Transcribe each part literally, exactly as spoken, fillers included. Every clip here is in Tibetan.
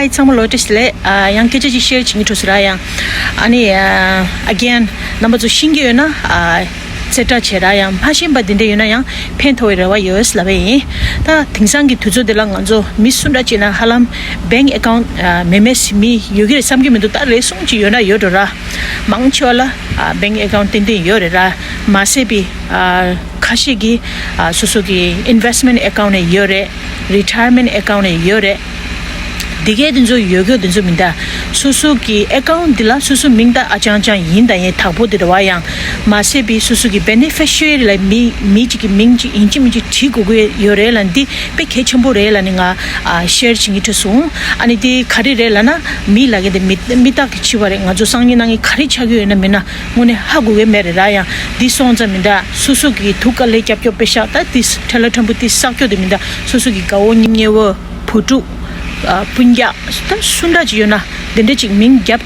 ཨའི་ཚང་མ་ལོ་བཀྲ་ཤིས་བདེ་ལེགས། ཨ་ཡང་སྐད་ཆ་ཅིག་ཤེར་བྱེད་ཀྱི་འགྲོ་སོང་ར་ཡང་། ཨ་ནི་ཨ་again རྣམ་པ་ཚོ་ཤེས་ཀྱི་ཡོད་ན་ཨ་ཙེ་ཏྲ་བྱེད་ར་ཡང་། མ་ཤེས་པ་དེ་འདྲ་ཡོད་ན་ཡང་ཕན་ཐོགས་པའི་རེ་བ་ཡོད་ལབ་པ་ཡིན། ད་དེང་སང་གི་དུས་ཚོད་འདི་ལ་ང་ཚོ་མི་སུ་འདྲ་བྱས་ན་ཧ་ལམ་bank account ཨ་མེད་མེད་མི་ཡོད་ཀྱི་རེད་བསམ་གྱི་མི་འདུག་ད་རེ་ཟུང་ཅིག་ཡོད་ན་ཡོད་འགྲོ་ར། མང་ཆེ་བ་ལ་ཨ་bank account ཏན་ཏན་ཡོད་རེད་ར། མ་ཟད་པའི་ཨ་ཁ་ཤས་ཀྱི་ཨ་སོ་སོ་གི་investment account ནས་ཡོད་རེད། Retirement account ནས་ཡོད་རེད། འདི་གའི་དེ་ཚོ་ཡོད་རྒྱུ་དེ་ཚོ་མིན་ད། སོ་སོ་གི་account འདི་ལ་སོ་སོ་མིང་ད་ཨ་ཅང་ཅང་ཡིན་ད་ཡིན་དག་པོ་དེ་རེད་བ། ཡང་མ་ཟད་པའི་སོ་སོ་གི་beneficiary ལ་མི་མི་གཅིག་གི་མིང་གཅིག་ཡིན་གཅིག་མིན་གཅིག་བྲིས་དགོས་ཀྱི་ཡོད་རེད་ལ། འདི་དཔེ་གལ་ཆེན་པོ་རེད་ལ་ནི་ང་ཨ་ཤེར་བྱེད་ཀྱི་འདྲ་སོང་། ཨ་ནི་དེ་ག་རེ་རེད་ལབ་ན་མི་ལ་གི་དེ་མི་མི་རྟག་གི་འཆི་བ་རེད། ང་ཚོ་སང་ཉིན་གནངས་ཉིན་ག་རེ་ཆགས་ཀྱི་ཡོད་ན་མིན་ན་དངོས་གནས་ཧ་གོ་གི་མེད་རེད་ར། ཡང་འདི་སོང་ཙང་མིན་ད་སོ་སོ་གི་དུག་དཀའ་ལས་རྒྱབ་སྐྱོར་དཔེ་ཤག་ད་འདི་ཁྲ་ལ་ཁྲམ་བུ་འདི་བསགས་སྐྱོར་དེ་མིན་ད་སོ་སོ་གི་དགའ་བོ་ཉེ་བོ་བུ་ཕྲུག་ཨ་སྤུན་ཀྱག་ད་སུ་འདྲ་ཅིག་ཡོད་ན་དེ་འདྲ་ཅིག་མིང་རྒྱབ་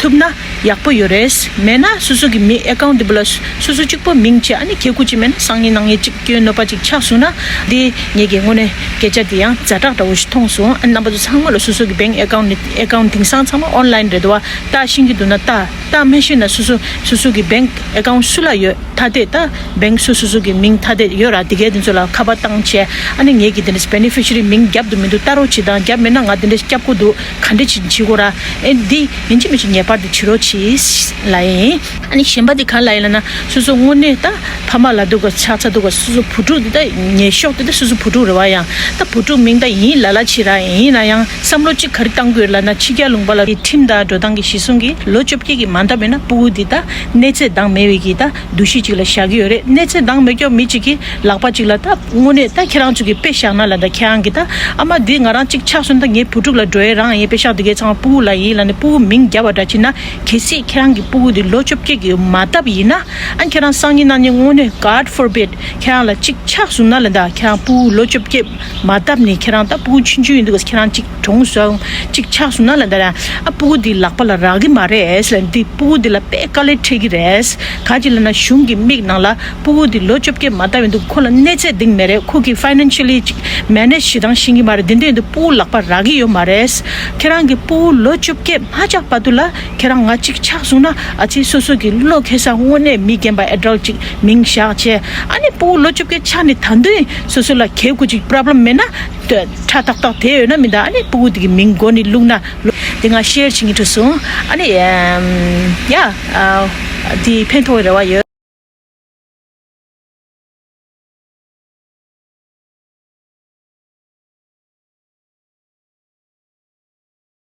ཐུབ་ན་ཡག་པོ་ཡོད་རེད། མེད་ན་སོ་སོ་གི་མི་account དེ་བུ་ལ་སོ་སོ་གཅིག་པོ་མིང་བྱས། ཨ་ནི་ཁེ་ཁུ་ཅིག་མེད་ན་སང་ཉིན་གནངས་ཉིན་གཅིག་སྐྱོན་གནོད་པ་ཅིག་ཆགས་སོང་ན་འདི་ངེད་ཀྱི་དངོས་གནས་སྐད་ཆ་འདི་ཡང་ཛ་དྲག་འདྲ་བོ་ཞིག་མཐོང་སོང་། ཨ་ནི་རྣམ་པ་ཚོ་ཚང་མ་ལ་སོ་སོ་གི་bank account ནི་account དེང་སང་ཚང་མ་online རེད་འདུག་བ། ད་ཤེས་ཀྱི་འདུག་ན་ད་ད་མི་ཤེས་ན་སོ་སོ་སོ་སོ་གི་bank account སུ་ལ་ཡོད། ཐ་དད་ད་bank སོ་སོ་སོ་གི་མིང་ཐ་དད་ཡོད་ར། དེ་གའི་དེ་ཚོ་ལ་ཁ་པར་བཏང་བྱས། ཨ་ནི་ངེད་ཀྱི་དེ་འདྲ་beneficiary མིང་རྒྱབ་འདུག་མི་འདུག་ལྟ་རོགས་བྱེད་དང་། རྒྱབ་མེད་ན་ང་དེ་འདྲ་རྒྱབ་དགོས་འདུག་ག་འདྲ་བྱེད་བྱེད་དགོས་ར། ཨེ་འདི་ཡིན་གཅིག་མིན་གཅིག་ངེས་པར་དུ་བྱེད་རོགས་གྱིས་ལབ་ཡིན། ཨ་ནི་གཞན་པ་དེ་ག་ལབ་ཡིན་ལབ་ན་སོ་སོ་དངོས་གནས་ད་ཕ་མ་ལ་འདུག་ག་ཆགས་ཚར་འདུག་ག་སོ་སོ་བུ་ཕྲུག་འདི་ད་ཉེ་ཤོས་དེ་ད་སོ་སོ་བུ་ཕྲུག་རེད་བ། ཡང་ད་བུ་ཕྲུག་མིང་ད་ཡིན་ལ་ལ་བྱེད་ར། ཡིན་ན་ཡང་བསམ་བློ་གཅིག་ག་རེ་བཏང་དགོས་ལབ་ན་ཕྱི་རྒྱལ་ལུང་པ་ལ་ཁྲིམས་དང་འགྲོ་སྟངས་ཀྱི་གཞི་བཟུང་གིས་ལོ་བཅོ་བརྒྱད་ཀྱི་མ་འདབ་མེད་ན་ཕྲུ་གུ་འདི་ད་གནས་ཚད་འདང་མེད་པའི་གི་ད་འདུ་ཤེས་ཅིག་ལ་བཞག་གི་ཡོད་རེད། གནས་ཚད་འདང་མེད་ཀྱོག་མི་གཅིག་གི་ལག་པ་གཅིག་ལ་ད་དངོས་གནས་ད་ཁྱེད་རང་ཚོ་གི་དཔེ་བཞག་ན་ལ་ད་ཁྱེད་རང་གི་ད་ཨ་མ་འདི་ང་རང་གཅིག་ཆགས་སོང་ད་ངའི་བུ་ཕྲུག་ལ་འགྲོ་ཡས་རང་ཡིན། དཔེ་བཞག་འདི་གའི་ཚང་མ་ཕྲུ་གུ་ལ་ཡིན་ལབ་ནས་ཕྲུ་གུ་མིང་རྒྱབ་པ་འདྲ་བྱེད་ན་གལ་སྲིད་ཁྱེད་རང་གི་ཕྲུ་གུ་འདི་ལོ་བཅོ་བརྒྱད་ཀྱི་མ་འདབ་ཡིན་ན་ཨ་ཁྱེད་རང་སང་ཉིན་གནངས་ཉིན་དངོས་གནས་God forbid ཁྱེད་རང་ལ་གཅིག་ཆགས་སོང་ན་ལ་ད་ཁྱེད་རང་ཕྲུ་གུ་ལོ་བཅོ་བརྒྱད་མ་བཏབ་ནས་ཁྱེད་རང་ད་ཕྲུ་གུ་ཆུང་ཆུང་ཡིན་འདུག་ག་ཁྱེད་རང་གཅིག་གྲོངས་སོང་གཅིག་ཆགས་སོང་ན་ལ་ད་ཨ་ཕྲུ་གུ་འདི་ལག་པ་ལ་རག་གི་མ་རེད་ཟེར་ལ། འདི་ཕྲུ་གུ་འདི་ལ་དཔེ་དཀའ་ལས་འཕྲད་ཀྱི་རེད། ག་ཅི་ལབ་ན་གཞུང་གི་མིག་ནང་ལ་ཕྲུ་གུ་འདི་ལོ་བཅོ་བརྒྱད་མ་བཏབ་ཡིན་འདུག་ཁོ་ལ་གནས་ཚད་འདིང་མེད་རེད། ཁོ་གི་financially་ཅིག་manage་བྱེད་སྟངས་ཤེས་ཀྱི་མ་རེད། འདི་འདྲ་ཡིན་འདུག་ཕྲུ་གུ་ལག་པ་རག་གི་ཡོད་མ་རེད། ཁྱེད་རང་གི་ཕྲུ་གུ་ལོ་བཅོ་བརྒྱད་མ་ཆགས་བར་དུ་ལ་ཁྱེད་རང་ང་གཅིག་ཆགས་སོང་ན་ཨ་ཙི་སོ་སོ་གི་བློ་ཁེ་ས་དངོས་གནས་མི་རྒན་པ་adult་ཅིག་མིང་བཞག་བྱས། ཨ་ནི་ཕྲུ་གུ་ལོ་བཅོ་བརྒྱད་ཆགས་ནས་ད་དུང་སོ་སོ་ལ་གལ་ཁུ་ཅིག་problem་མེད་ན་ཁྲ་ཏག་ཏག་དེ་ཡོད་ན་མི་འདུག་ཨ་ནི་ཕྲུ་གུ་དེ་གི་མིང་མགོ་ནས་བླུགས་ན་ལོ་དེ་ང་ཤེར་བྱེད་ཀྱི་འགྲོ་སོང་། ཨ་ནི་ཡ་དེ་ཕན་ཐོགས་རེ་བ་ཡོད།